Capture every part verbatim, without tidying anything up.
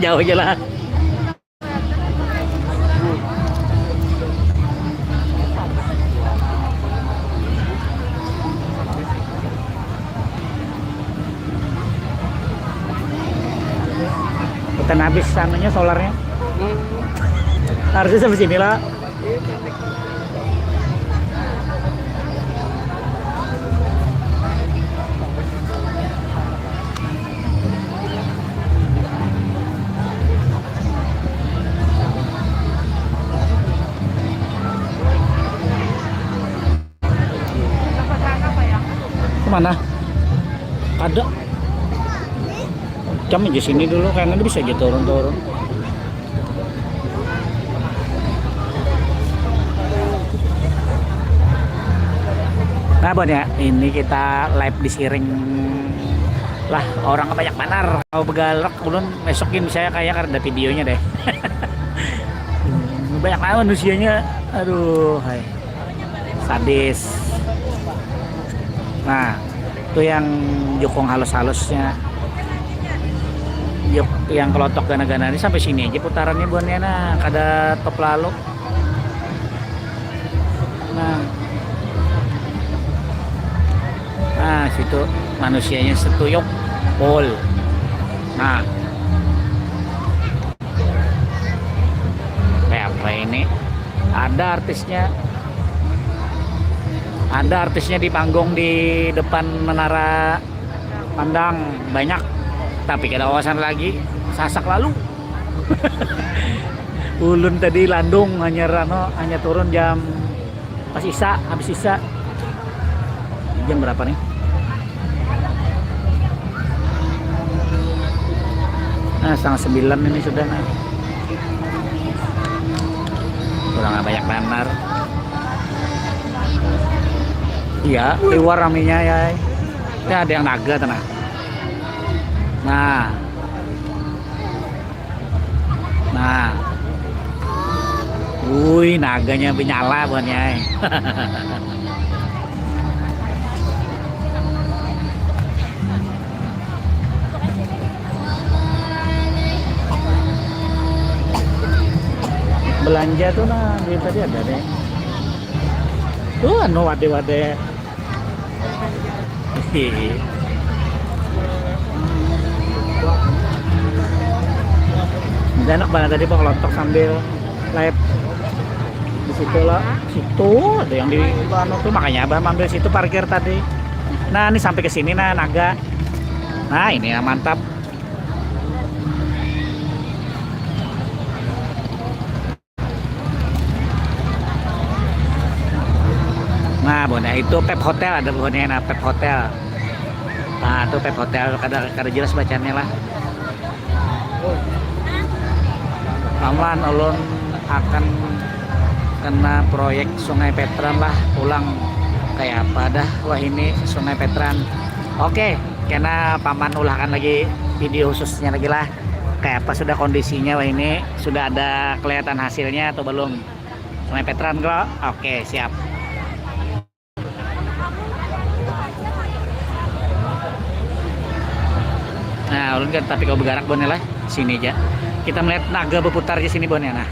Jauh aja lah. Hutan habis anunya, solarnya. Harusnya sampai sini lah. Kemana? Ada. Jam aja sini dulu, kayaknya bisa aja turun-turun. Nah, Bon, ya, ini kita live di Siring lah, orang banyak banar. Mau begalak ulun besokin saya kayak karena ada videonya deh. Banyak banget manusianya. Aduh, hai. Sadis. Nah, itu yang jukung halus-halusnya. Juk yang kelotok gana-gana ini sampai sini aja putarannya, Bon, ya, nah, kada top lalu. Nah. Nah, situ manusianya setuyuk full. Nah. Kayak apa ini? Ada artisnya. Ada artisnya di panggung di depan Menara Pandang, banyak. Tapi kada wawasan lagi, sasak lalu. Ulun tadi landung hanya, anu, hanya turun jam pas isa, habis isa. Jam berapa nih? Nah, setengah sembilan ini sudah, nah. Kurang banyak banar. Iya, liwar raminya ya. Ya, ada yang naga tuh, nah. Nah. Nah. Wih, naganya menyala, Bon, ya. Belanja tuh, nah, duit tadi ada deh. Tuh, anu, wade-wade. Udah enak banget tadi, Pak, kelotok sambil live di situ lah. Situ ada yang di anu tuh, makanya Abah ambil situ parkir tadi. Nah, ini sampai ke sini, nah, naga. Nah, ini yang mantap. Nah, Bon, ya, itu Pep Hotel, ada Bon, ya, nah, Pep Hotel. Nah, itu Pep Hotel, kada, kada jelas bacanya lah. Paman, ulun akan kena proyek Sungai Petran lah, pulang. Kayak apa dah, wah, ini Sungai Petran. Oke, kena Paman ulahkan lagi video khususnya lagi lah. Kayak apa sudah kondisinya, wah, ini sudah ada kelihatan hasilnya atau belum? Sungai Petran, Bro. Oke, siap. Nah, ulun kan tapi kau bergerak, Bon, ya lah. Sini aja. Kita melihat naga berputar di sini, Bon, ya, nah.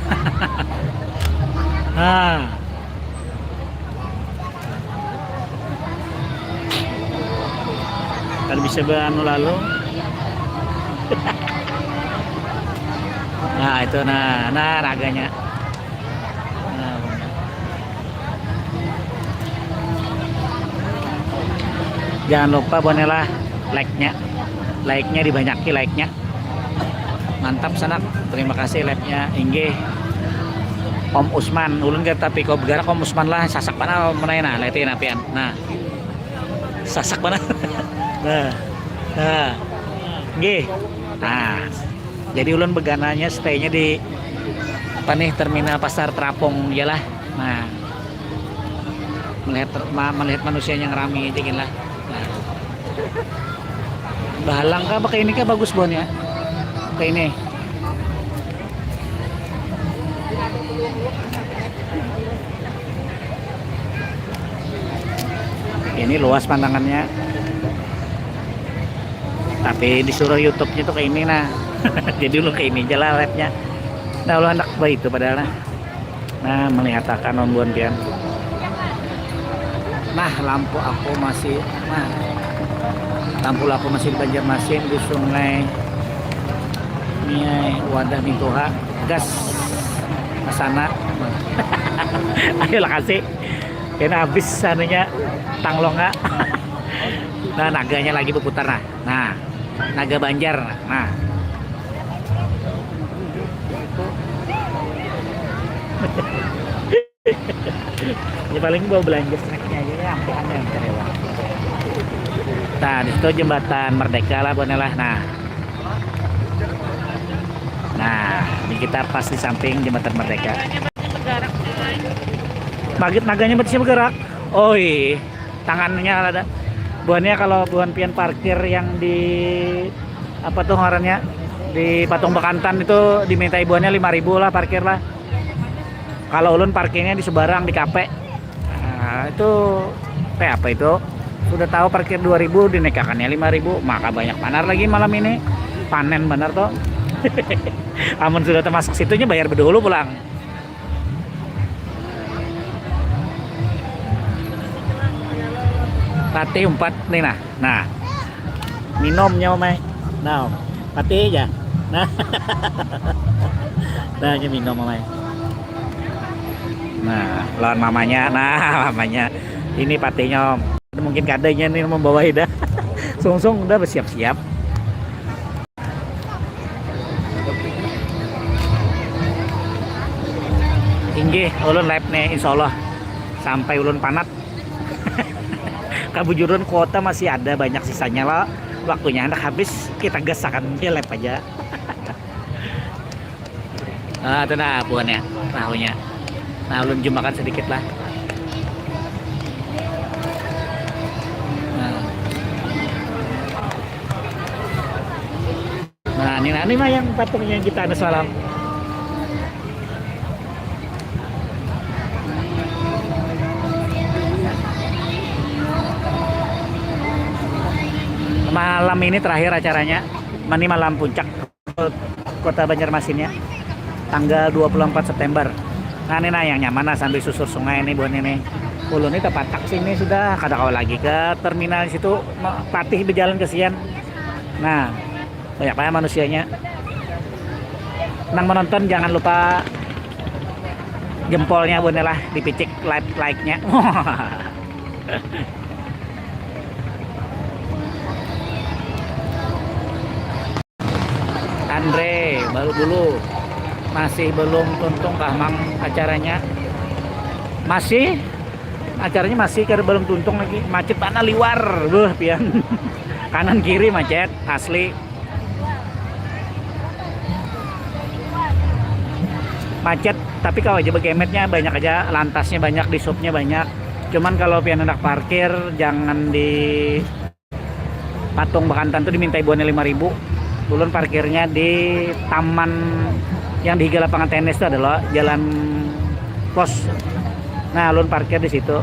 Nah. Kada bisa beranu lalu. Nah, itu, nah, nah, naganya. Nah. Jangan lupa, Bon, ya lah, like-nya. Like-nya dibanyaki, like-nya. Mantap, sanak. Terima kasih live-nya. Inggih. Om Usman, ulun kada tapi kau bergerak, Om Usman lah, sasak mana, mana, nah, lihatin apian. Nah. Sasak mana? Nah. Nah. Inggih. Nah. Jadi ulun begananya stay-nya di apa nih, Terminal Pasar Terapung ya lah. Nah. Melihat ter-, ma-, melihat manusia yang rame aja gini lah. Nah. Bahalang kah, pakai ini kah bagus, Bon, ya? Pakai ini. Ini luas pandangannya. Tapi disuruh YouTube-nya tuh kayak ini, nah. Jadi ulun ke ini aja lah live-nya. Nah, ulun hendak baik itu padahal nah. Nah, melihat akan ombon pian. Nah, lampu aku masih, nah, lampu aku masih di Banjarmasin, di Sungai Niai, wadah Mintuha, gas ke sana. Ayo lah kasih. Kena habis anunya, tanglonga. Nah, naganya lagi berputar nah. Nah, naga Banjar. Nah. Ya paling bawa belanja snacknya aja ya, ampuhan yang terlewat. Nah, di situ jembatan Merdeka lah, buannya lah. Nah. Nah, ini kita pas di samping jembatan Merdeka. Magit naganya berarti bergerak. Oi, tangannya ada. Buannya kalau buan pian parkir yang di apa tuh ngarannya, di Patung Bekantan itu dimintai buannya lima ribu lah parkir lah. Kalau ulun parkirnya di sebarang di kafe. Nah, itu kayak apa itu? Sudah tahu parkir dua ribu dinikakannya lima ribu, maka banyak panar lagi malam ini. Panen benar tuh. Amun sudah termasuk situnya bayar bedulu pulang. Patih umpat nih nah. Nah. Minumnya mai. Nah, patih aja. Nah. Nah, ini minum mai. Nah, lawan mamanya. Nah, mamanya. Ini patihnya, Om. Mungkin kadanya nih membawa dah. Sungsung udah bersiap-siap. Inggih, ulun live nih, insya Allah sampai ulun panat. Kabujuran kuota masih ada banyak sisanya lah. Waktunya hendak habis, kita gasakan di live aja. Ah, itu nah buahnya, tahunya. Nah, ulun jumakan sedikit lah. Nah. Nah, ini, nah, ini mah yang patungnya kita anu semalam. Malam ini terakhir acaranya, ini malam puncak Kota Banjarmasinnya, tanggal dua puluh empat September. Nah, ini nah yang nyaman nah sambil susur sungai ini buat ini. Ulun ini tepatak sini sudah, kada kawa lagi ke terminal situ, ma-, patih berjalan kesian. Nah, banyak banget manusianya. Nang menonton jangan lupa jempolnya buat lah dipicik like, like-nya. Andre, baru dulu. Masih belum tuntung kah, Mang, acaranya? Masih? Acaranya masih kada belum tuntung lagi. Macet mana liwar. Beuh, pian. Kanan kiri macet, asli. Macet, tapi kalau aja begemetnya banyak aja, lantasnya banyak, di supnya banyak. Cuman kalau pian hendak parkir, jangan di Patung Bekantan tuh dimintai buahnya lima ribu. Ulun parkirnya di taman yang di higa lapangan tenis tuh adalah jalan pos. Nah, ulun parkir di situ.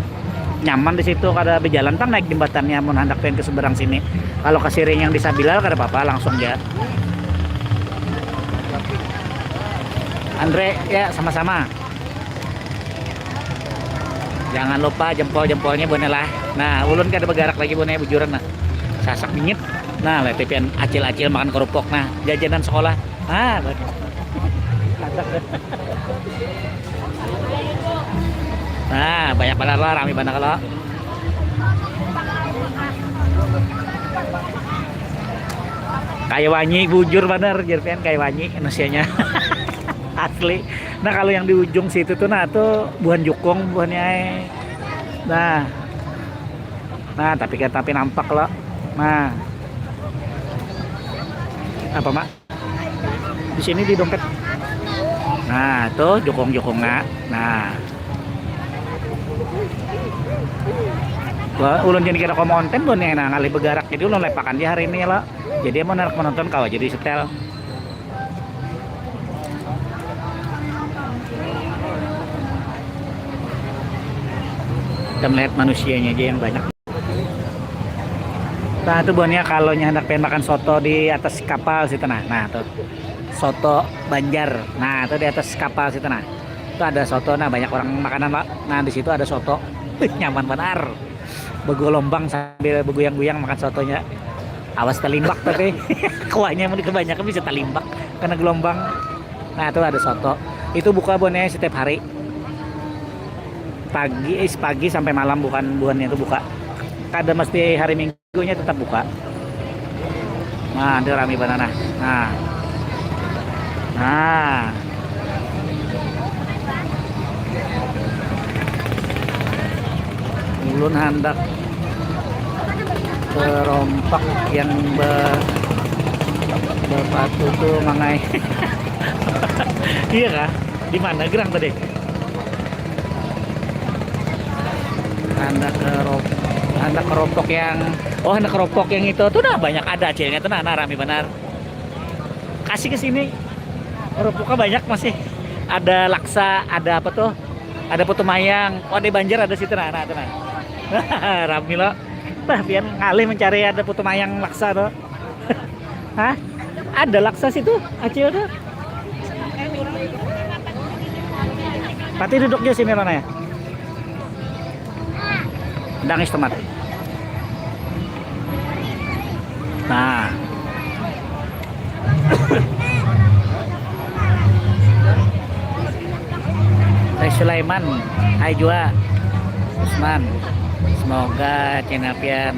Nyaman di situ, kada berjalan pang naik jembatannya mun hendak pengen ke seberang sini. Kalau ke siring yang di Sabilal kada apa-apa, langsung ya. Andre, ya sama-sama. Jangan lupa jempol-jempolnya buannya lah. Nah, ulun kada bergerak lagi buannya bujuran nah. Sasak bingit. Nah, lihat pian acil-acil makan kerupuk nah, jajanan sekolah. Nah, nah banyak benar lah, rame benar kalau. Kayak wanyi bujur benar, jerpian kayak wanyi manusianya. Asli. Nah, kalau yang di ujung situ tuh, nah, tuh buhan jukung, buhannya. Nah. Nah, tapi kan tapi nampak lo. Nah. Apa, Mak? Di sini di dompet. Nah, tuh jukung-jukung nah. Nah. Wah, ulun jadi kira konten tuh nih, nah ngalih bergerak jadi ulun lepakan di hari ini lo. Jadi mau narik menonton kau jadi setel. Kita melihat manusianya aja yang banyak. Nah, itu buhannya kalau nya hendak pengen makan soto di atas kapal situ, nah. Nah, tuh. Soto Banjar. Nah, itu di atas kapal situ, nah. Itu ada soto, nah, banyak orang makanan, Pak. Nah, di situ ada soto. Wih, nyaman benar. Begolombang sambil begoyang-goyang makan sotonya. Awas talimbak tapi. Kuahnya mun kebanyakan bisa talimbak karena gelombang. Nah, itu ada soto. Itu buka buhannya setiap hari. Pagi, eh, pagi sampai malam bukan buhannya itu buka. Kada mesti hari Minggunya tetap buka. Nah, itu rame banana. Nah. Nah. Ulun handak ke rompak yang be, bepatu tuh mangai. Iya kah? Di mana gerang tadi? Handak ke rop-, handak ke ropok yang, oh, handak ke ropok yang itu tuh, nah, banyak ada acilnya tuh, nah, nah, rame benar. Kasih ke sini. Ropoknya banyak masih. Ada laksa, ada apa tuh? Ada putu mayang. Oh, ada Banjar ada situ, nah, nah, tuh, nah. Rame lo. Bah, pian ngalih mencari ada putu mayang laksa tuh. Hah? Ada laksa situ, acil tuh. Pati duduk di sini, Rona, ya. Dangis tomat. Nah. Teh Sulaiman, hai jua. Usman, semoga channel pian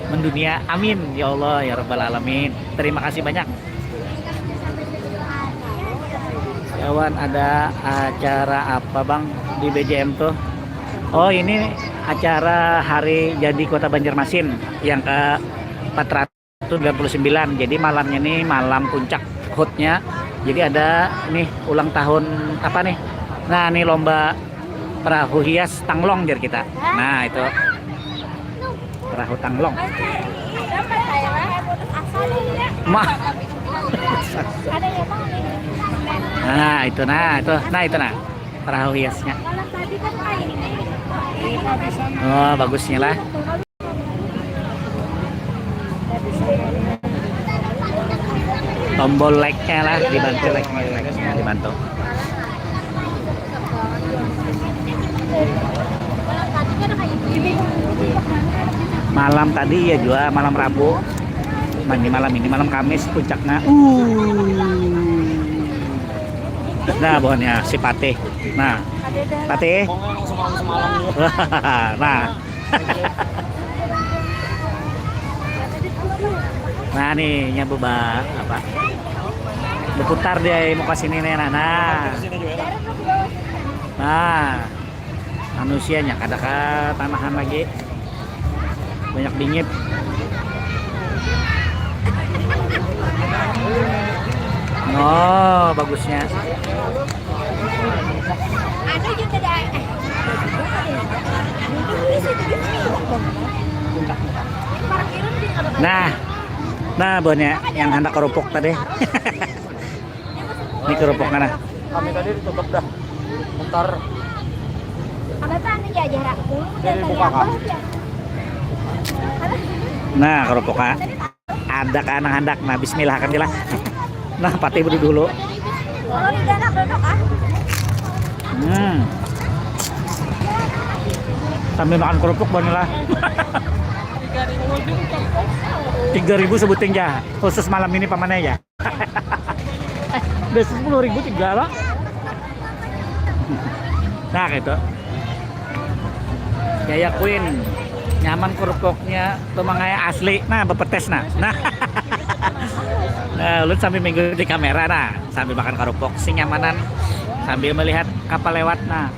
mendunia. Amin ya Allah ya rabbal alamin. Terima kasih banyak. Kawan, ada acara apa, Bang, di B J M tuh? Oh, ini acara hari jadi Kota Banjarmasin yang ke empat ratus sembilan puluh sembilan. Jadi malamnya nih malam puncak hutnya. Jadi ada nih ulang tahun apa nih? Nah, nih lomba perahu hias Tanglong, jar kita. Nah, itu perahu Tanglong. Ma. Nah, itu, nah, itu, nah, itu, nah, perahu hiasnya. Oh, bagusnya lah. Tombol like-nya lah, dibantu like-nya, like-nya dibantu. Malam tadi ya jua, malam Rabu. Mandi malam ini, malam Kamis puncaknya. Uh. Nah, buhannya si Patih. Nah, Patih. Nah. Nah, nih, nya beba-, apa? Berputar di muka sini nih, nah, nah. Nah, manusianya kada katanahan lagi. Banyak bingit. Oh, bagusnya. Ada juga dah. Nah, nah, buhannya yang handak kerupuk tadi. Ini kerupuk mana? Kami tadi ditutup dah. Bentar. Apa tuh anu ya, jarak? Jadi buka, Kak. Nah, kerupuk, Kak. Ada kan handak, nah, bismillah kan lah. Nah, Patih dulu dulu. Kalau di dalam duduk ah. Hmm. Sambil makan kerupuk, Bang, lah. Tiga ribu sebuting ya, khusus malam ini pamannya ya. Udah sepuluh ribu tiga lah. Nah, gitu. Yaya Queen, nyaman kerupuknya tuh mangaya asli. Nah, bepetes nah. Nah. Nah, ulun sambil mengikuti kamera nah, sambil makan kerupuk sing nyamanan sambil melihat kapal lewat nah.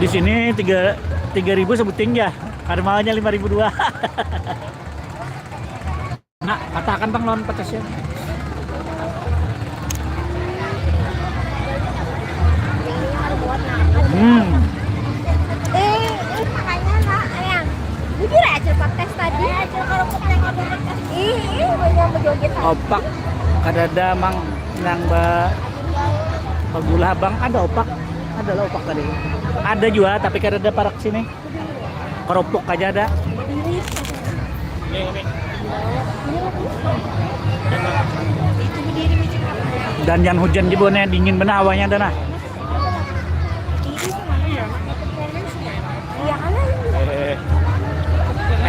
Di sini tiga tiga ribu sebuting ya. Kada maunya lima ribu dua. Nah, katakan bang lawan petes ya. Hmm. Eh, eh, makanya nak yang bujur aja petes tadi. Ih, ih, banyak berjoget. Opak, kada ada mang nang ba Gula abang ada opak, ada lah opak tadi. Ada jua tapi kada ada parak sini. Kerupuk aja ada. Dan yang hujan di Bone dingin benar hawanya ada nah.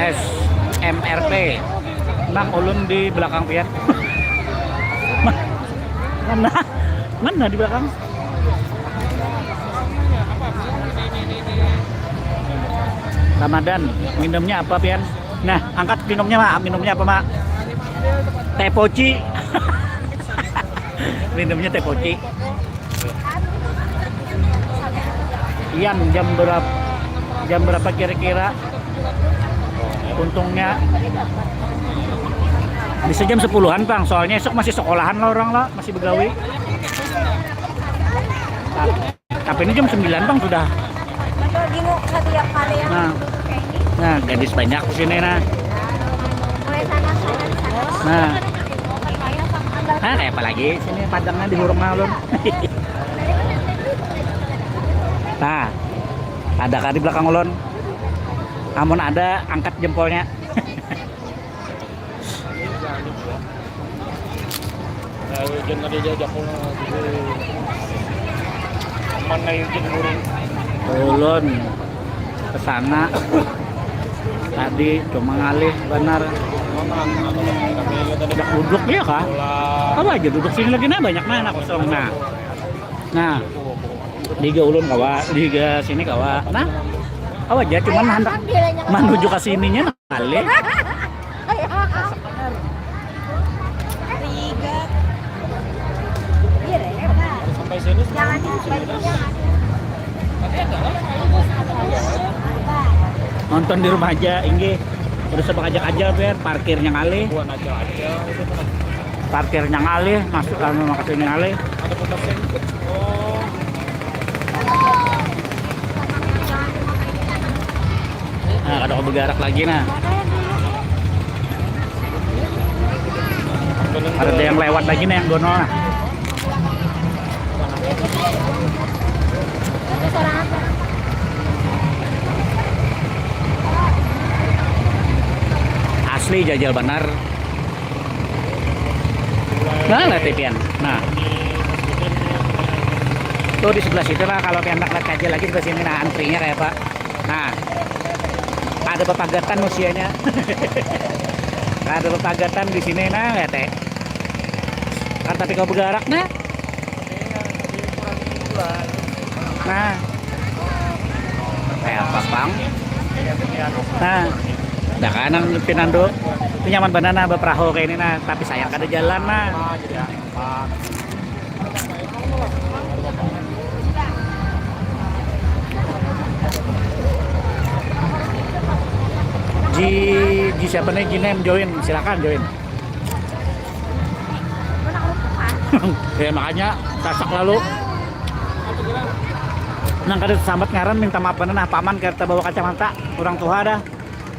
S M R P. Nah, ulun di belakang pian. Mana? Mana di belakang? Ramadan, minumnya apa pian? Nah, angkat minumnya, Mak. Minumnya apa, Mak? Teh poci. Minumnya teh poci. Ian, jam berapa, jam berapa kira-kira untungnya? Bisa jam sepuluhan, Bang. Soalnya esok masih sekolahan lah orang lah, masih begawi. Tapi ini jam sembilan, Bang, sudah. Betul, Gino, setiap kali yang Nah. Nah, gadis banyak di sini, nah. Mulai sana, sana, sana. Nah. Nah, kayak apa lagi? Sini padangnya di hurung ulun. Nah, ada kah di belakang ulun? Amun ada, angkat jempolnya. Nah, hujan tadi diajak pulang. Aman lah hujan burung. Ulun ke sana tadi cuma ngalih banar. Dak duduk ya kah? Apa aja duduk sini lagi nah, banyak nah anak kosong nah. Nah, diga ulun kawa, diga sini kawa. Nah, kawa aja cuman handak manuju ke sininya nah, ngalih. Nonton di rumah aja, inggih. Udah sebab ajak aja, Ber. Parkirnya ngalih. Buat aja aja. Parkirnya ngalih, masuk anu makasih ngalih. Ada pembersih. Oh. Nah, kada kau bergerak lagi nah. Ada yang lewat lagi nih yang gonol nah. Asli jajal banar. Nah, lihat pian. Nah. Tuh di sebelah situ lah kalau pian nak lihat aja lagi sebelah sini nah antrinya kayak apa. Nah. Ada bepagatan usianya. Ada bepagatan di sini nah, lihat eh. Kan tapi kau bergerak nah. Nah. Kayak apa, Bang? Nah. Dah kan nang pinando. Itu nyaman banana beperahu kayak ini nah, tapi sayang kada jalan nah. Ji, Ji siapa nih? Jinem join, silakan join. Ya makanya sasak lalu. Nang kada sambat ngaran minta maaf banar nah, paman kada bawa kacamata, orang tua dah.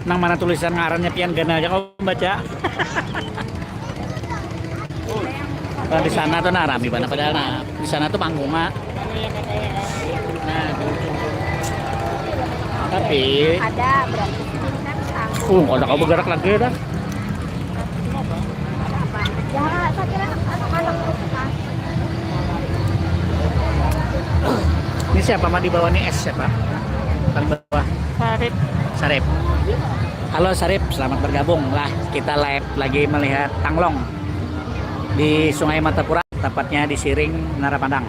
Nang mana tulisan ngarannya pian gana aja kau baca. Nah, di sana tuh nah rame banget padahal nah. Di sana tuh panggungnya. Nah, tapi ada berarti sini kan tamu. Uh, kalau kau bergerak lagi dah. Ya, saya kira anak-anak itu kan. Ini siapa mah di bawah nih es siapa? Paling bawah. Sarip. Sarip. Halo Sarip, selamat bergabung lah. Kita live lagi melihat Tanglong di Sungai Martapura, tepatnya di Siring, Menara Pandang.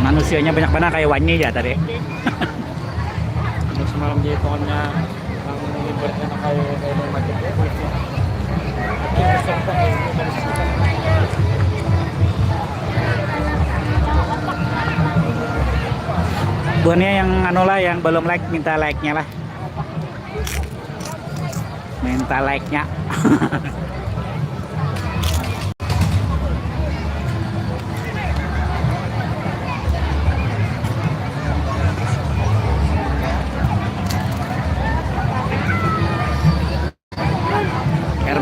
Manusianya banyak banget kayak wanyi ya tadi. Semalam jadi pohonnya yang ibaratnya kayak kayak macam Buahnya yang anu lah, yang belum like, minta like-nya lah. Minta like-nya.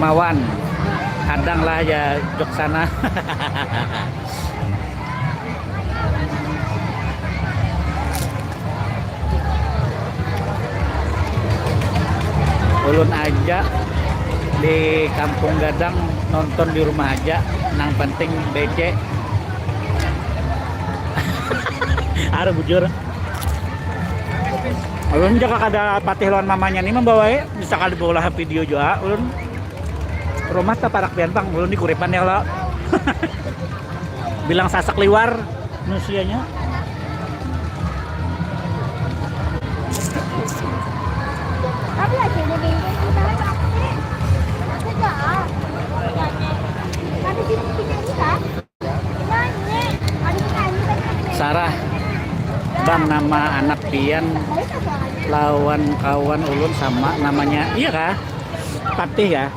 Awan, hadang lah ya jok sana. Ulun aja di Kampung Gadang, nonton di rumah aja, nang penting becek. Ada bujur. Ulun jaka kada patih lawan mamanya ni membawai, bisa kada baulah video jua ulun. Rumah taparak pian pang, ulun di kuripan ya lo. Bilang sasak liwar manusianya. Sarah, bang, nama anak pian lawan kawan ulun sama namanya, iya kah? Patih ya.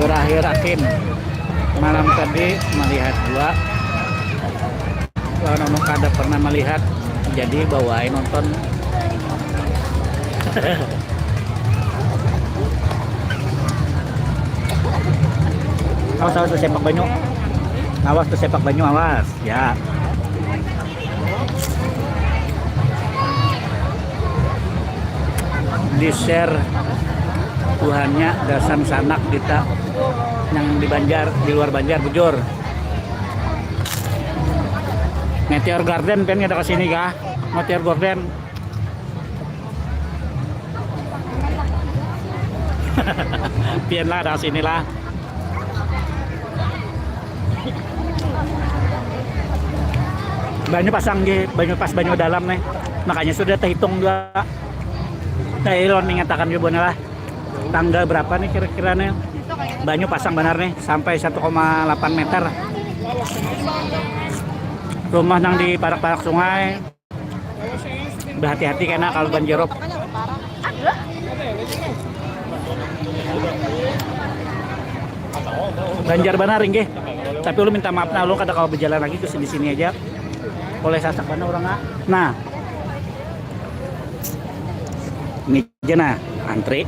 Berakhir akin malam tadi melihat dua lawan anu kada pernah melihat, jadi bawai nonton. Awas, awas tuh sepak banyu. Awas tuh sepak banyu, awas ya. Di share Tuhannya gasan sanak kita yang di Banjar, di luar Banjar, bujur. Meteor Garden, pengen ada ke sini kah? Meteor Garden. Pian lah, ada sini lah. Banyu pasang di banyu, pas banyu dalam nih. Makanya sudah terhitung juga. Nah, ini lo mengatakan juga lah. Tanggal berapa nih kira-kira nih? Banyu pasang benar nih, sampai satu koma delapan meter. Rumah nang di parak-parak sungai. Berhati-hati kena kalau banjirop. Banjar benar inggih. Tapi ulun minta maaf nah, ulun kada kawa berjalan lagi ke sini-sini aja. Oleh sasak mana orang ah. Nah. Ini aja nah, antri.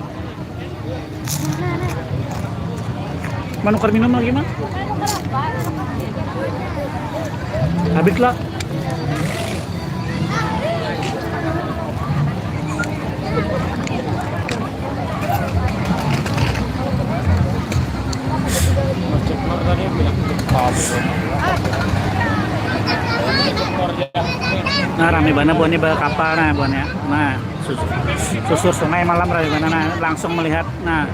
Manukar minum lagi mah. Habis lah. Nah, rame banget buahnya, bawa kapal nah buahnya. Nah, susur, susur sungai malam rame banget nah, langsung melihat. Nah.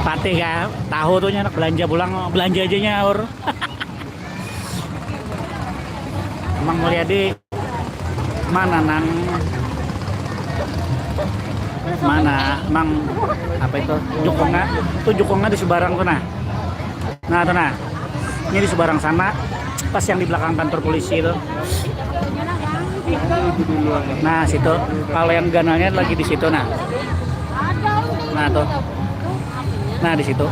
Patih kah? Tahu tuh anak belanja pulang, belanja aja nyaur. Mang Mulyadi, mana nang, mana mang, apa itu, jukungnya? Tuh jukungnya di sebarang tuh nah. Nah tuh nah, ini di sebarang sana, pas yang di belakang kantor polisi itu. Nah situ, kalau yang ganalnya lagi di situ nah. Nah tuh, nah di situ.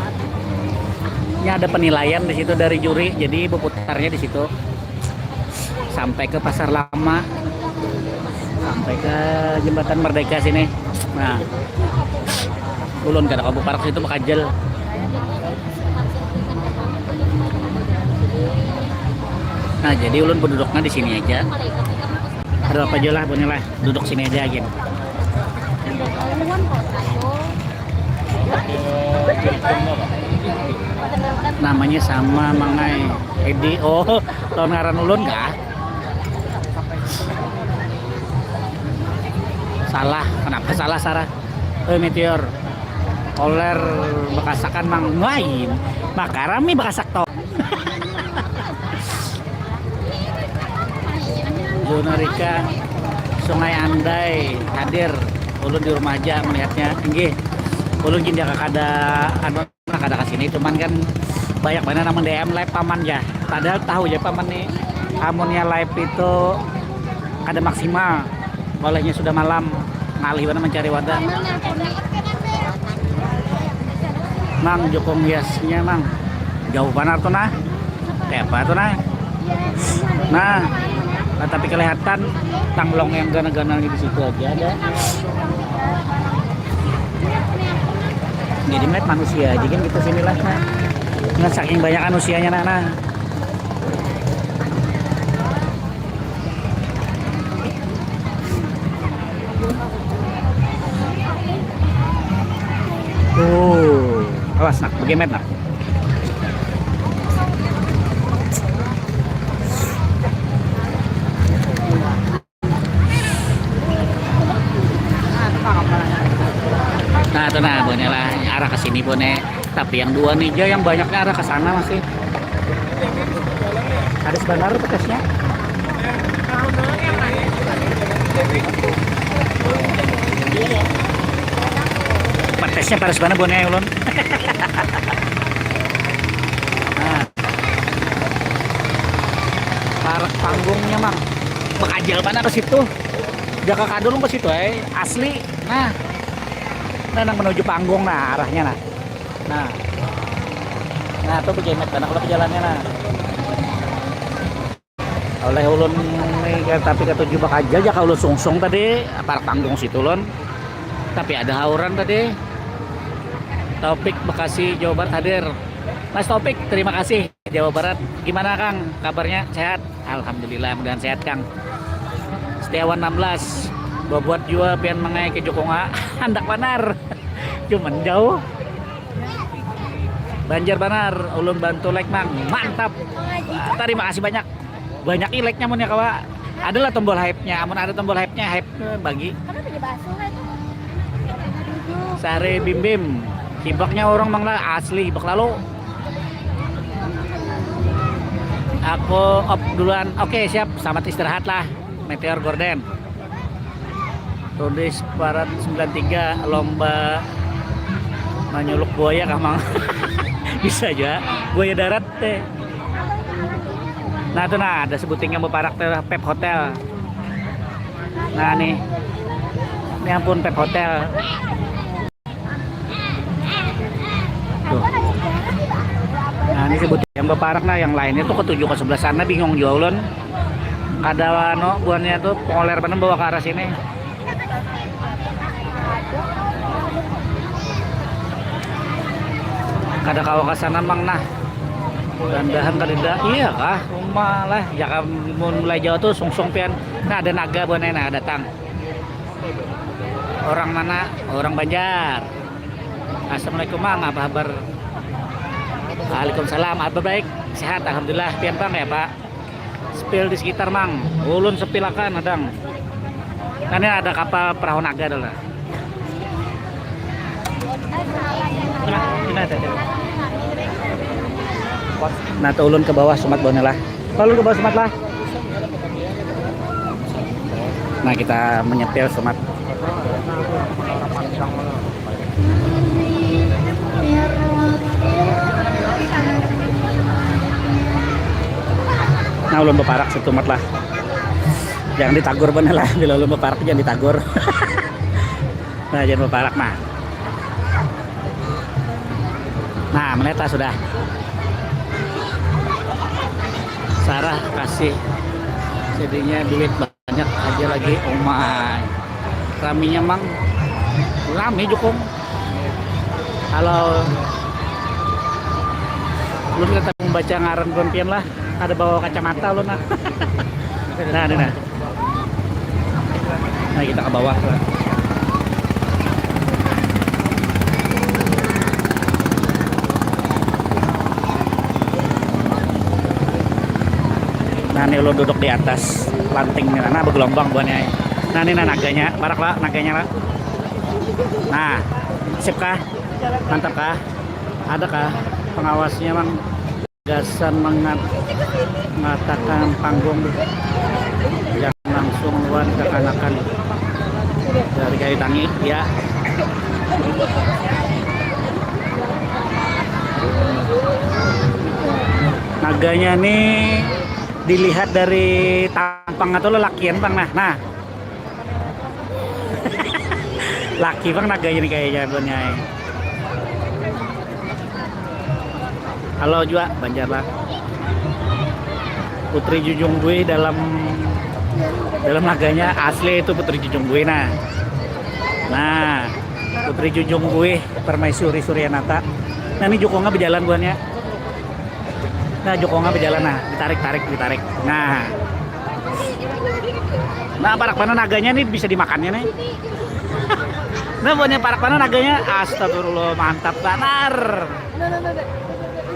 Ini ada penilaian di situ dari juri, jadi berputarnya di situ sampai ke Pasar Lama, sampai ke Jembatan Merdeka sini. Nah, ulun kada kawa parak situ, bakajal. Nah, jadi ulun beduduknya di sini aja. Ada apa aja lah, buhannya lah. Duduk sini aja gin. Namanya sama mangai Edi. Oh, lawan ngaran ulun kah? Salah, kenapa salah Sarah? Eh Meteor. Oler bekasakan mang lain. Maka rami bekasak tau. Zona Rika, Sungai Andai hadir. Ulun di rumah aja melihatnya. Inggih. Ulun gin jaka kada anu, kada ke sini, cuman kan banyak banget nang D M live paman ya. Padahal tahu ya paman nih, amunnya live itu kada maksimal. Olehnya sudah malam. Alih banar mancari wadah. Mang, jukung hiasnya, Mang. Jauh banar tuh, nah. Kayak apa tuh, nah? Nah, nah, tapi kelihatan tanglong yang ganal-ganal di situ aja ada. Jadi melihat manusia aja kan gitu sini lah, nah. Nah, saking banyak manusianya, nah, nah. Oh, awas nak, begemet nak. Nah, tuh nah, Bone lah, arah ke sini, Bone. Tapi yang dua nih, Jo, yang banyaknya arah ke sana masih. Ada sebentar pedasnya. Pedasnya paras banget, Bone, ulun. Nah. Parak panggungnya, Mang. Bakajal mana ke situ? Jaka kadul ke situ, eh. Asli. Nah. Nah, nang menuju panggung, nah, arahnya, nah. Nah. Nah, tuh begemet banget kalau jalannya, nah. Oleh ulun nih, tapi ketuju bakajal, jaka ulun sungsung tadi, parak panggung situ, ulun. Tapi ada hauran tadi. Taufik Bekasi, Jawa Barat hadir. Mas Taufik, terima kasih. Jawa Barat. Gimana, Kang? Kabarnya sehat? Alhamdulillah, mudahan sehat, Kang. Setiawan enam belas. Babuat jua pian mangai ke Jokonga. Handak banar. Cuman jauh. Banjar banar, ulun bantu like, Mang. Mantap. Terima kasih banyak. Banyak i like-nya mun ya, kawa. Adalah tombol hype-nya. Amun ada tombol hype-nya, hype, eh, bagi. Kenapa dibasuh itu? Sehari Bim Bim. Hibaknya orang, Mang, lah, asli hibak lalu. Aku off duluan. Oke, siap. Selamat istirahat lah. Meteor Gorden. Rudi Separat sembilan tiga, lomba manyuluk buaya kah, Mang? Bisa aja. Buaya darat teh. Nah, tuh nah, ada sebuting yang beparak teh, Pep Hotel. Nah, nih. Ini ampun, Pep Hotel. Tuh. Nah, ini sebut yang beparak, nah, yang lainnya tuh ketuju ke sebelah sana, bingung juga ulun. Kada, anu, buannya tuh poler banar bawa ke arah sini. Kada kawa ke sana, Mang, nah. Mudah-mudahan kadada. Iya kah? Uma lah. Jaka mun mulai jauh tuh sungsung pian. Nah, ada naga buannya, nah, datang. Orang mana? Orang Banjar. Assalamualaikum, Mang. Apa kabar? Waalaikumsalam. Apa baik? Sehat, alhamdulillah. Pian, Bang, ya, Pak? Spill di sekitar, Mang. Ulun spillakan, adang. Nah, ini ada kapal perahu naga dulu. Nah, ini ada. Nah, tuh ulun ke bawah sumat banar lah. Ulun ke bawah sumat lah. Nah, kita menyetir sumat. Nah, ulun beparak setumat lah. Jangan ditagur banar lah, bila ulun beparak jangan ditagur. Nah, jangan beparak, nah. Nah, meneta sudah. Sarah kasih jadinya duit banyak aja lagi. Oh my. Raminya, Mang. Rami, Jukung. Halo. Ulun kada membaca ngaran pian lah. Kada bawa kacamata ulun, nah. Nah, ini, nah. Nah, kita ke bawah. Nah, ini ulun duduk di atas lanting nih. Nah, bergelombang buahnya. Nah, ini, nah, naganya. Parak lah naganya lah. Nah, sip kah? Mantap kah? Ada kah pengawasnya, Mang? Gasan mengat-, mengatakan panggung yang langsung wan kekanakan dari kayu tangi, ya. Naganya nih dilihat dari tampang atau lelakian, Bang. Nah, nah. Laki bang naganya nih kayaknya buannya. Halo juga Banjar lah. Putri Junjung Buih dalam dalam naganya asli itu Putri Junjung Buih nah. Nah, Putri Junjung Buih Permaisuri Suryanata. Nah, ini jukungnya berjalan buannya. Nah, jukungnya berjalan nah, ditarik tarik ditarik. Nah. Nah, parak mana naganya nih bisa dimakannya nih. Nah, buannya parak mana naganya. Astagfirullah, mantap banar.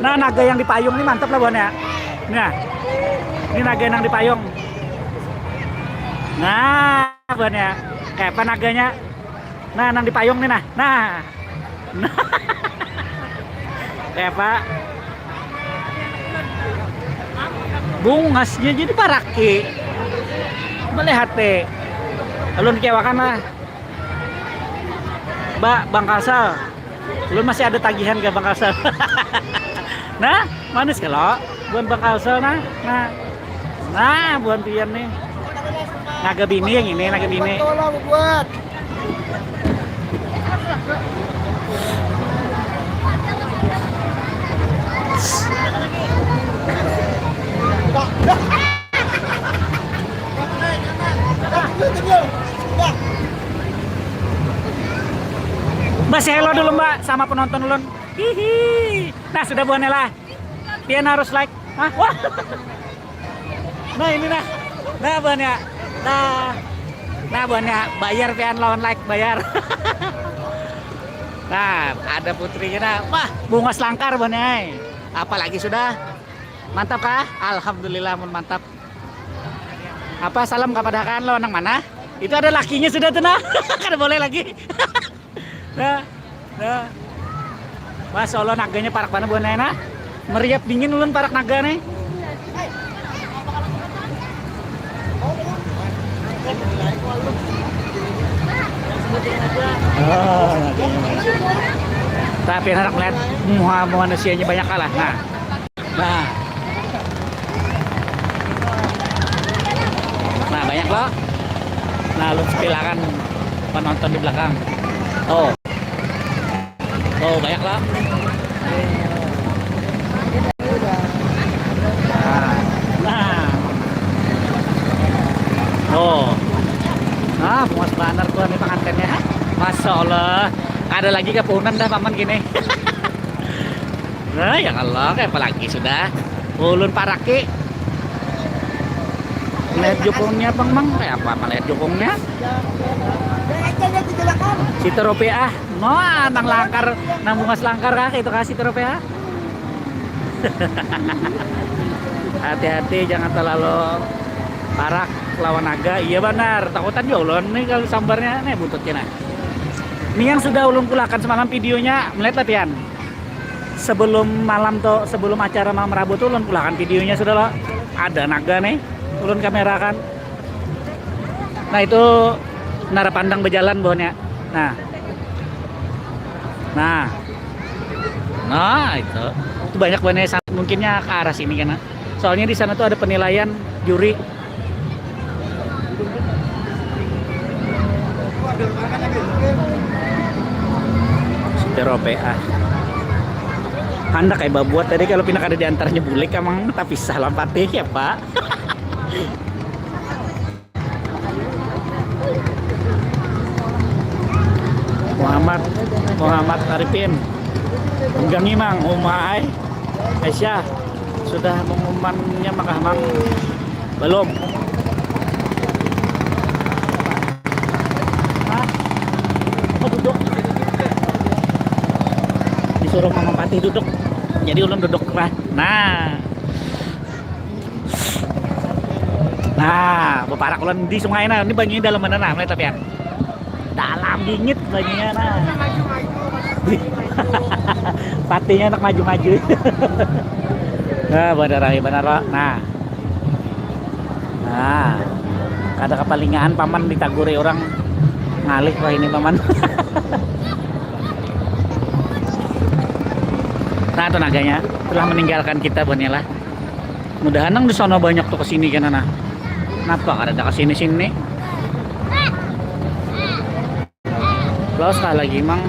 Nah, naga yang di payung nih mantap lah buannya. Nah. Ini naga yang di payung. Nah, buannya. Kayak apa naganya? Nah, nang di payung nih nah. Nah. Nah. Kayak apa? Bungasnya jadi paraki. Melihat deh. Alun kewakan lah. Mbak, Bang Kalsel. Lu masih ada tagihan ke Bang Kalsel? Nah, manis kalau buan Bang Kalsel nah. Nah. Nah, buan pian nih. Naga bini yang ini, naga bini. Tolong buat. Mbak, say hello dulu, Mbak, sama penonton ulun. Hihi. Nah, sudah buannya lah. Pian harus like. Hah? Wah. Nah, ini nah. Nah, buannya. Nah. Nah, buannya bayar pian lawan like bayar. Nah, ada putrinya nah. Wah, bungas langkar buannya. Apalagi sudah. Mantap kah? Alhamdulillah mun mantap. Apa salam kapadahakan lo nang mana? Itu ada lakinya sudah tuh nah. Kada boleh lagi. Nah, nah. Masya Allah naganya parak mana buannya nah. Meriap dingin ulun parak naga nih. Oh, naganya mana. Tapi anak lihat muha manusianya banyak kalah. Nah. Nah, banyak loh. Nah, lu silakan penonton di belakang. Oh. Oh, banyak loh. Nah. Nah. Oh. Nah, bungas banar tuh nih pengantinnya. Masya Allah. Ada lagi kepunan dah paman gini. Nah, ya Allah, kayak apa lagi sudah. Ulun paraki. Melihat jukungnya, Bang, Bang. Kayak apa melihat jukungnya? Sita Ropeah. Nah, nang langkar, nang bungas langkar kah itu kah Sita Ropeah? Hati-hati jangan terlalu parak lawan naga. Iya banar, takutan juga ulun nih kalau sambarnya nih buntutnya nah. Ini yang sudah ulun pulakan semalam videonya, melihat lah pian. Sebelum malam tuh, sebelum acara malam Rabu tuh ulun pulakan videonya sudah loh. Ada naga nih, ulun kamerakan. Nah, itu nara pandang berjalan buhannya. Nah. Nah. Nah, itu. Itu banyak buhannya sa-, mungkinnya ke arah sini kan. Soalnya di sana tuh ada penilaian juri. Supir O P A. Handak kayak babuat tadi kalau pindah kada diantarnya bulik emang tapi salam patih ya, Pak. Muhammad, Muhammad Arifin. Tunggangi, Mang, umai. Aisyah, sudah mengumumannya makah, Mang? Belum. Hah? Oh, duduk. Disuruh Mama Patih duduk. Jadi ulun duduk lah. Nah. Nah, beparak ulun di sungai nah. Ini banyu dalam mana nah, melihat tapi ya. Dalam bingit banyunya nah. Patinya anak maju-maju. Nah, pada rame benar, Pak. Nah. Nah. Kada kepalingaan paman ditaguri orang ngalih wah ini paman. Nah, tenaganya telah meninggalkan kita buhannya lah. Mudahan nang di sana banyak tuh kesini kan nah. Kenapa kada ada kesini sini? Lawas kah lagi mang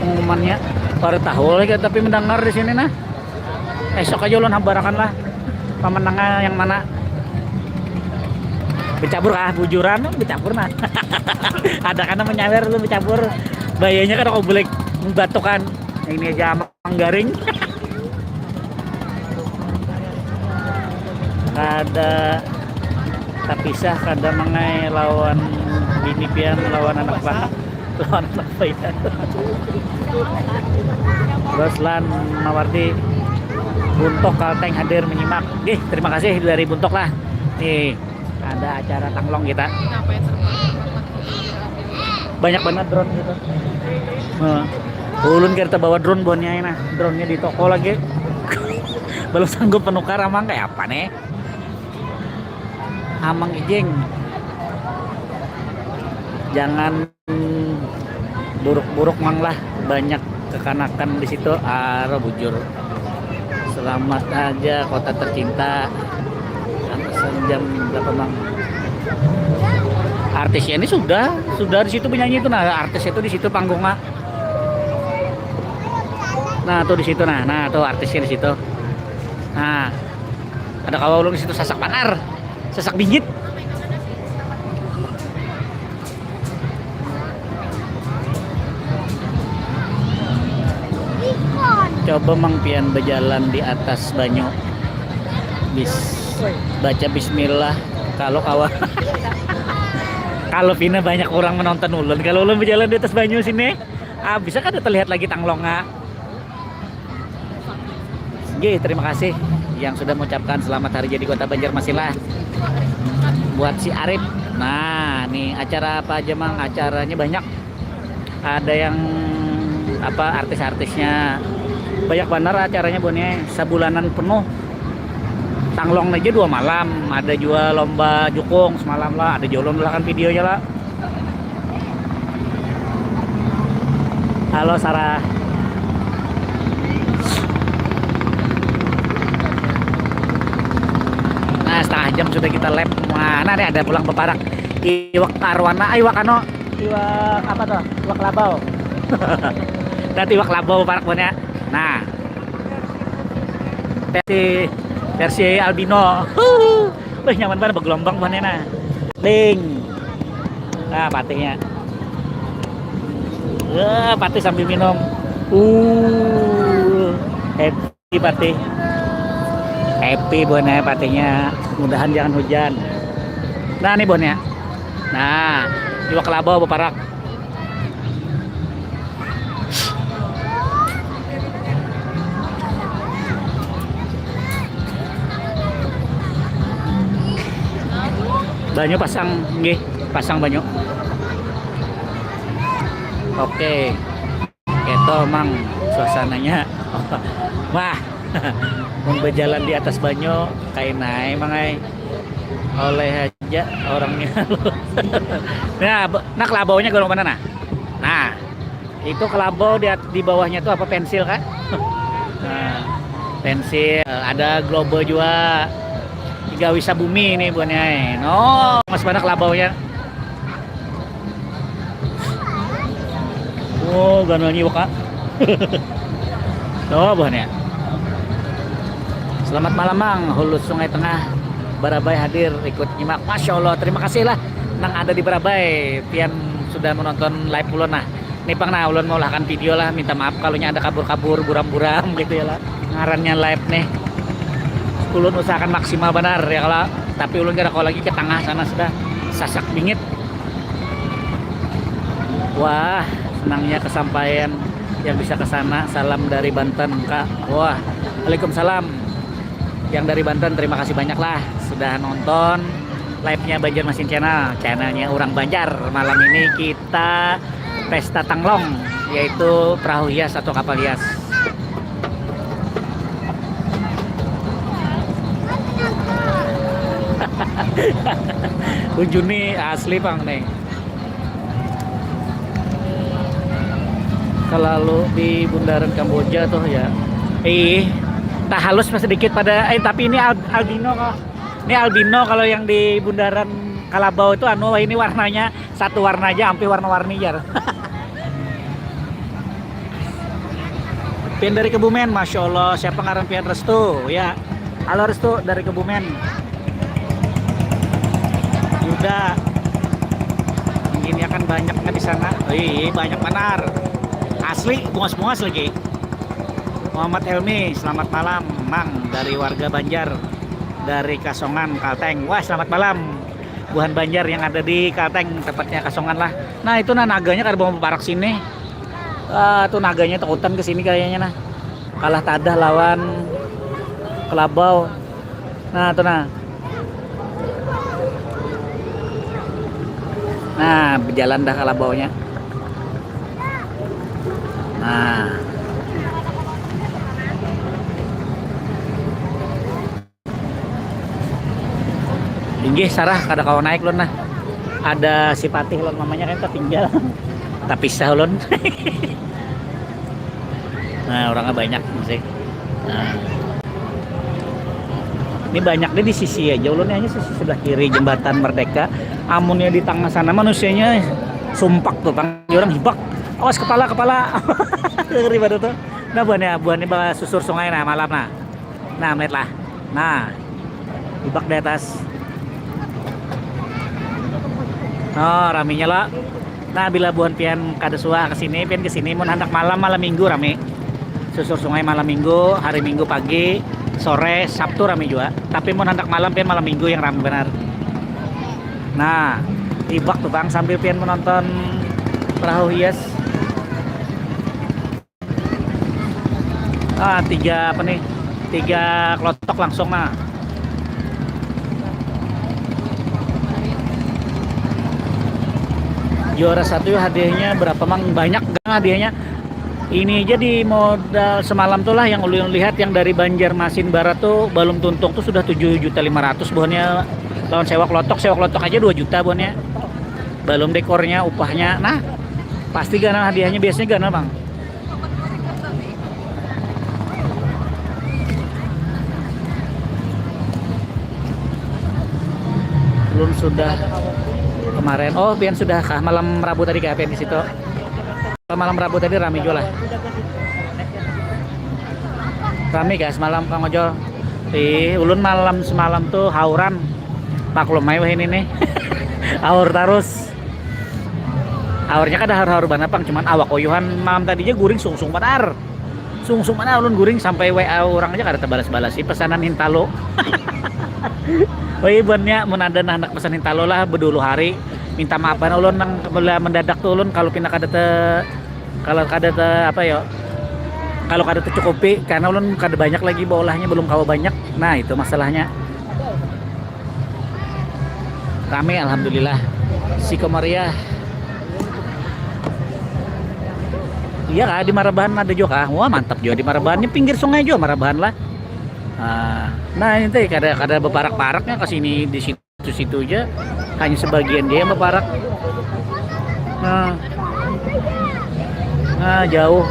pengumumannya? Baru tahu lagi tapi mendengar di sini nah. Esok aja ulun habarakan lah pemenangnya yang mana. Bercabur kah? Bujuran bercabur nah. Ada karena menyawer lu bercabur. Bayanya kan aku boleh membatukan. Ini aja amang garing. Kada tapisah, kada mangai lawan bini pian, lawan anak bapak, lawan anak bapak. Terus lan Mawardi, Buntok Kalteng hadir menyimak. Ih, terima kasih dari Buntok lah. Nih, ada acara tanglong kita. Banyak banget drone gitu. Nah, ulun kita bawa drone bonnya nah. Drone-nya di toko lagi. Belum sanggup penukar amang kayak apa nih? Amang Ijing. Jangan buruk-buruk mang lah, banyak kekanakan di situ. Aro bujur. Selamat aja kota tercinta. Atasan jam berapa mang? Artisnya ini sudah sudah di situ penyanyi itu nah, artis itu di situ panggungnya. Nah tuh di situ nah, nah tuh artisnya di situ. Nah ada kawa ulung di situ sasak panar, sasak bingit. Coba mang pian berjalan di atas banyu. Bis baca bismillah kalau kawan. Kalau pina banyak orang menonton ulun kalau ulun berjalan di atas banyu sini. Ah, bisa kada terlihat lagi tanglonga. Oke, terima kasih yang sudah mengucapkan selamat hari jadi kota Banjarmasin lah buat si Arif. Nah, nih acara apa aja mang? Acaranya banyak. Ada yang apa artis-artisnya banyak benar acaranya bonnya sebulanan penuh. Tanglong aja dua malam, ada juga lomba jukung semalam lah, ada juga lomba kan videonya lah. Halo Sarah. Nah setengah jam sudah kita lap. Mana nih ada pulang beparak iwak arwana, ah, iwak ano, iwak apa tuh? Iwak labau. Nanti iwak labau beparak punya. Nah versi versi albino. Huh, nyaman banget bergelombang mana nah. Ling. Nah, patihnya. Wah, patih sambil minum. Uh, happy patih. Happy bonnya patihnya. Mudahan jangan hujan. Nah, nih bonnya. Nah, iwak labau beparak. Banyu pasang nggih, pasang banyu. Oke. Keto mang suasananya. Wah. Mun berjalan di atas banyu kainai mangai. Oleh aja orangnya. Nah, nak labaunya golong mana nah? Nah, itu kelabau di, di bawahnya tuh apa pensil kan? Nah, pensil, ada globe juga. Tiga wisa bumi ini buahnya. Eh. No, mas mana kelabaunya? Oh, ganal nyiwak ah. Oh, buahnya. Selamat malam Mang, Hulus Sungai Tengah Barabai hadir ikut nyimak. Masya Allah, terima kasih lah nang ada di Barabai. Pian sudah menonton live ulun nah. Nih pang nah ulun mau lahakan video lah, minta maaf kalau ada kabur-kabur, buram-buram gitu ya lah. Ngarannya live nih. Ulun usahakan maksimal benar ya kalau tapi ulun kada kau lagi ke tengah sana sudah sasak bingit. Wah, senangnya kesampaian yang bisa ke sana. Salam dari Banten, Kak. Wah, Waalaikumsalam. Yang dari Banten, terima kasih banyak lah sudah nonton live-nya Banjarmasin Channel, channelnya orang Banjar. Malam ini kita pesta tanglong, yaitu perahu hias atau kapal hias. Ujuni asli pang nih. Selalu di bundaran Kamboja tuh ya. Ih, tak halus sedikit pada eh tapi ini al- albino kok. Ini albino kalau yang di bundaran Kalabau itu anu ini warnanya satu warna aja, hampir warna-warni ya. Pian dari Kebumen, masya Allah. Siapa ngaran pian? Restu, ya. Halo Restu dari Kebumen. Yuda. Ini akan banyaknya di sana. Ih, banyak benar. Asli, bungas-bungas lagi. Muhammad Helmi, selamat malam, Mang, dari warga Banjar, dari Kasongan, Kalteng. Wah, selamat malam. Buhan Banjar yang ada di Kalteng, tepatnya Kasongan lah. Nah, itu nah naganya kada mau parak sini. Ah, tuh naganya takutan ke sini kayaknya nah. Kalah tadah lawan kelabau. Nah, tuh nah. Nah, berjalan dah kelabaunya. Nah. Inggih, Sarah, kada kawa naik lun nah. Ada si Patih lun mamanya kan tertinggal. Tapisah lun. Nah, orangnya banyak sih. Nah. Ini banyak deh di sisi aja ulun, hanya sisi sebelah kiri jembatan Merdeka. Amunnya di tengah sana manusianya sumpak tuh, tang orang hibak. Awas kepala, kepala. Ngeri banget tuh. Nah, buahnya, buahnya bakal susur sungai nah malam nah. Nah, melihat lah. Nah, ibak di atas. Oh, raminya lo. Nah, bila buhan pian kada suah ke sini, pian ke sini mun handak malam, malam minggu rami. Susur sungai malam minggu, hari minggu pagi, sore, Sabtu rami juga. Tapi mun handak malam, pian malam minggu yang rami benar. Nah, ibak tuh bang sambil pian menonton perahu hias. Ah, tiga apa nih? Tiga kelotok langsung nah. Juara satu hadiahnya berapa mang? Banyak gang hadiahnya. Ini aja di modal semalam tuh lah yang ulun lihat, yang dari Banjarmasin Barat tuh balum tuntung tuh sudah tujuh juta lima ratus buhannya lawan sewa kelotok, sewa kelotok aja dua juta buhannya. Balum dekornya, upahnya. Nah, pasti ganal hadiahnya, biasanya ganal bang. Belum sudah kemarin. Oh, pian sudah kah malam Rabu tadi kah pian di situ? Malam Rabu tadi rame juga lah. Rame guys malam Kang Ojol. Ih, ulun malam semalam tuh hauran. Maklum aja wah ini nih. Haur terus. Haurnya kada haur-haur banget pang, cuman awak oyuhan malam tadi aja guring sungsung banar. Sungsung mana ulun guring sampai W A orang aja kada terbalas-balas sih pesanan hintalo. Woi buannya mun ada nah anak pesan hintalo lah bedulu hari, minta maaf banar ulun nang bila mendadak tuh ulun kalau pina kada te kalau kada te apa yo kalau kada tercukupi karena ulun kada banyak lagi beolahnya, belum kawa banyak. Nah, itu masalahnya. Rame alhamdulillah. Si Komariah. Iya kah di Marabahan ada juga kah? Wah, mantap juga di Marabahan. Ini pinggir sungai juga Marabahan lah. Ah, nah ini teh kada kada beparak-paraknya ke sini di situ-situ aja. Hanya sebagian dia yang beparak. Nah. Nah, jauh.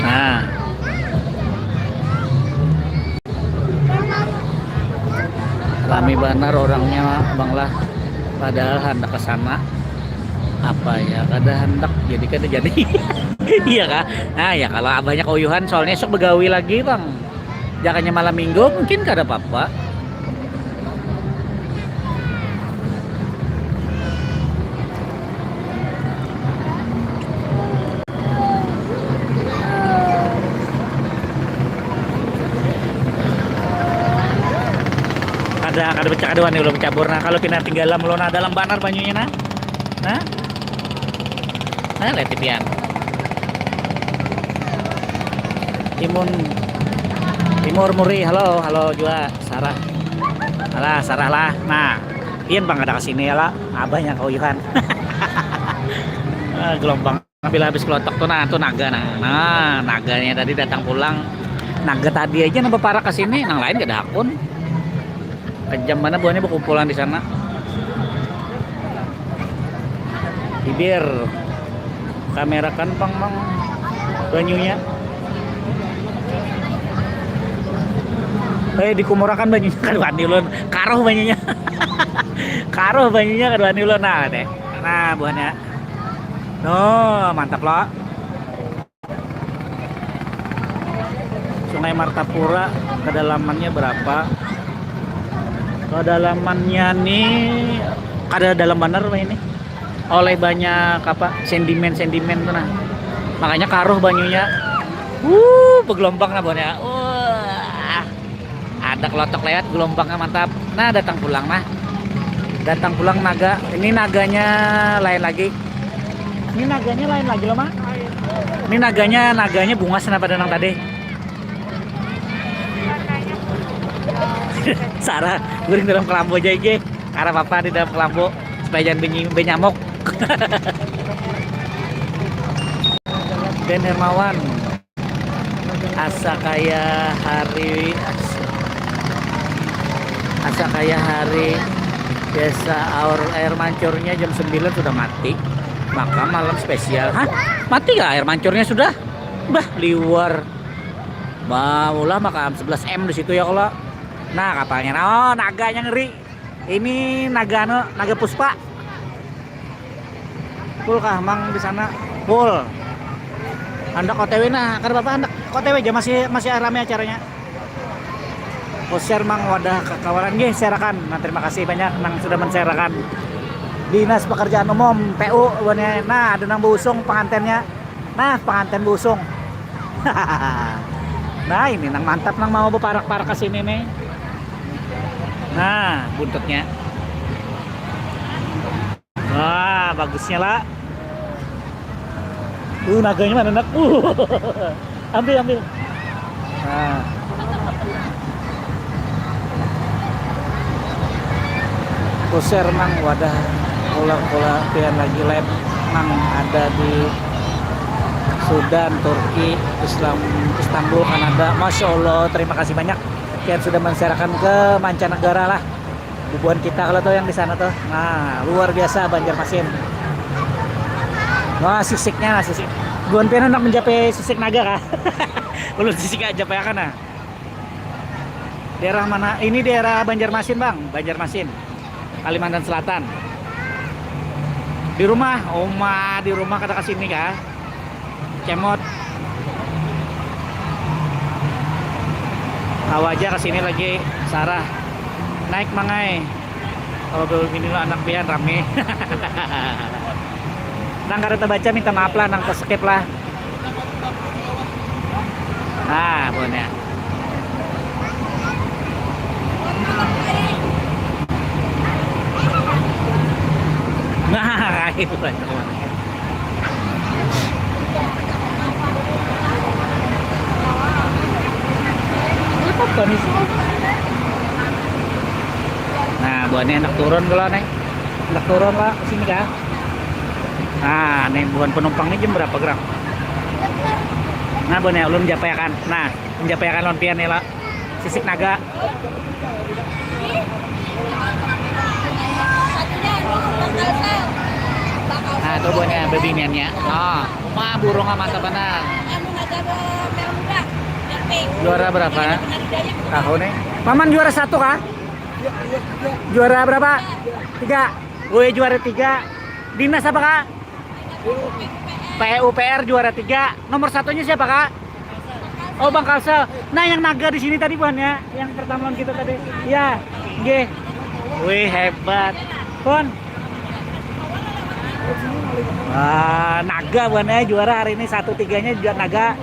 Nah. Rame banar orangnya bang lah. Padahal handak ke sana. Apa ya, kada handak jadi kada jadi. Iya kah? Nah ya kalau abahnya kauyuhan soalnya esok begawi lagi bang. Jakanya malam minggu mungkin kada apa-apa. Kada kada pecah kada wani ulun campur nah kalau pina tinggalam ulun nah dalam banar banyunya nah. Nah. Nah, lihat pian. Timun Timur Muri, halo, halo juga Sarah. Alah, Sarah lah. Nah, pian bang ada kesini ya lah. Abahnya kauyuhan. Ah, gelombang bila habis kelotok tuh nah tuh naga nah. Nah, naganya tadi datang pulang. Naga tadi aja nambah parak ke sini, nang lain kada hakun. Kejam mana buahnya berkumpulan di sana. Bibir kamerakan pang mang banyunya. Eh dikumurakan banyunya kan wani ulun. Karuh banyunya. Karuh banyunya kan wani ulun nah teh. Nah buahnya. No, mantap lah. Sungai Martapura, kedalamannya berapa? Kedalamannya nih kada dalam benar ini. Oleh banyak apa, sedimen-sedimen tuh nah. Makanya karuh banyunya. Wuh, bergelombang nah, Bon, ya. Wah. Ada kelotok lewat, gelombangnya mantap. Nah, datang pulang nah. Datang pulang naga. Ini naganya lain lagi. Ini naganya lain lagi loh, Mak. Ini naganya, naganya bungas nah pada nang tadi. Sarah, guring dalam kelambu aja, Ge. Karena papa di dalam kelambu supaya jangan benyi-, benyamuk. Ben Hermawan, asa kaya hari, asa kaya hari biasa, aur air mancurnya jam sembilan sudah mati, maka malam spesial. Hah? Mati gak air mancurnya sudah? Bah, liwar. Bah, ulah maka sebelas M di situ ya kalau. Nah, kapalnya. Oh, naganya ngeri. Ini naga anu, naga puspa. Full kah, Mang, di sana? Full. Handak O T W nah, kada apa-apa, handak O T W aja, masih, masih rame acaranya. Oh, share, Mang, wadah kakawalan. Nggih, share akan. Nah, terima kasih banyak nang sudah men-share akan. Dinas Pekerjaan Umum, P U, buhannya. Nah, ada nang beusung pengantennya. Nah, penganten beusung. Nah, ini nang mantap nang mau beparak-parak ke sini nih. Nah, buntutnya. Wah, bagusnya lah. Uh, naganya mana, nak? Uh. Ambil, ambil. Nah. Kuser, Mang, wadah, ulah, ulah pian lagi live, Mang, ada di Sudan, Turki, Islam, Istanbul, Kanada. Masya Allah, terima kasih banyak. Pian sudah men-share akan ke mancanegara lah. Bubuhan kita kalau tuh yang di sana tuh. Nah, luar biasa Banjarmasin. Wah, sisiknya, nah, sisik. Buhan pian hendak mencapai sisik naga kah? Ulun sisik aja, apa ya, kan, nah. Daerah mana? Ini daerah Banjarmasin, Bang. Banjarmasin, Kalimantan Selatan. Di rumah, Oma, di rumah kada ke sini kah? Cemot. Tahu aja ke sini lagi, Sarah. Naik, Mangai. Kalau belum ini lo anak pian rame. Nang kada terbaca minta maaf lah, nang terskip lah. Ah, buhannya. Nah, itu banyak banget. Apa nih? Nah, buhannya hendak turun kalau nih. Hendak turun, Pak, ke sini kah? Nah, nih buhan penumpang ini jam berapa gerak? Nah, buhannya ulun mencapai akan. Nah, mencapai akan lawan pian nih lah. Sisik naga. Nah, tuh buhannya bebiniannya. Oh, wah, burung mantap benar. Juara berapa? Tahu nih. Paman juara satu kah? Juara berapa? Tiga. Woi, juara tiga. Dinas apa, Kak? P U P R juara tiga. Nomor satunya siapa, Kak? Oh, Bang Kalsel. Nah, yang naga di sini tadi buhannya, yang pertama lawan kita tadi. Ya, nggih. Wih, hebat. Pon. Wah, naga buhannya juara hari ini, satu tiganya juga naga.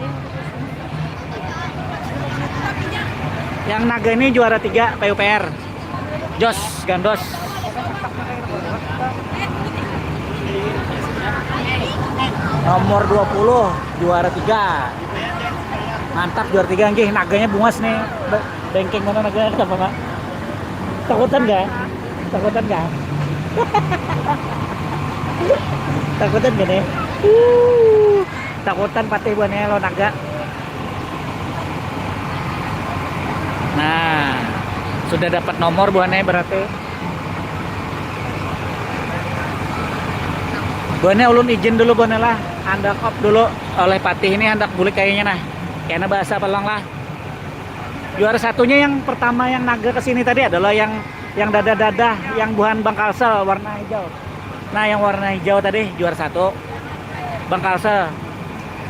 Yang naga ini juara tiga P U P R. Jos, gandos. Nomor dua puluh, juara tiga. Mantap, juara tiga, nggih, naganya bungas nih. Be-, bengkeng mana naganya, kenapa, Pak? Takutan gak? Takutan gak? Takutan gak nih? Uh, takutan patih buhannya lo naga. Nah, sudah dapat nomor buhannya berarti. Buhannya ulun izin dulu buhannya lah. Handak off dulu oleh patih ini, handak bulik kayaknya nah. Kena bahasa pelang lah. Juara satunya yang pertama yang naga ke sini tadi adalah yang, yang dada-dada, yang buhan Bang Kalsel warna hijau. Nah, yang warna hijau tadi juara satu. Bang Kalsel,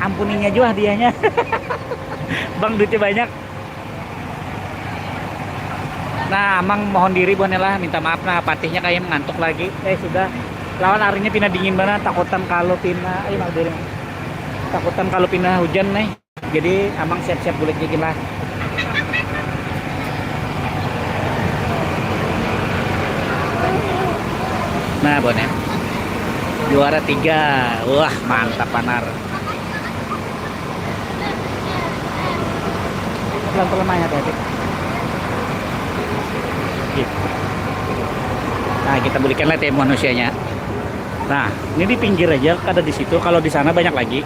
ampuninya jua dianya. Bang, duitnya banyak. Nah, Amang mohon diri buhannya lah, minta maaf nah, patihnya kayaknya mengantuk lagi. Eh, sudah. Lawan harinya pina dingin banar, takutan kalau pina, ayo mau diri. Takutan kalau pina hujan nih. Jadi Amang siap-siap bulik gigi lah. Nah, buhannya. Juara tiga. Wah, mantap banar. Pelan-pelan aja, hati-hati. Gitu. Nah, kita bulikan lah teh manusianya. Nah, ini di pinggir aja, kada di situ. Kalau di sana banyak lagi.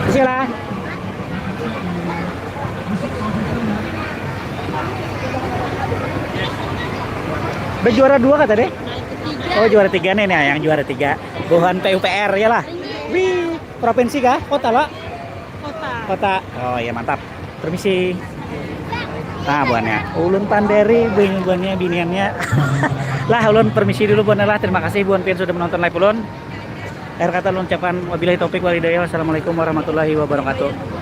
Sila. Berjuara dua kata deh. Oh, juara tiga nih, nih yang juara tiga. Buhan P U P R ya lah. Wih, provinsi kah? Kota lah. Kota. Kota. Oh ya, mantap. Permisi. Nah, buhannya. Ulun panderi, buhannya, biniannya. Lah, ulun permisi dulu, buhannya lah. Terima kasih buhan pian sudah menonton live ulun. Akhir kata ulun ucapkan wabillahi taufik wal hidayah. Wassalamualaikum warahmatullahi wabarakatuh.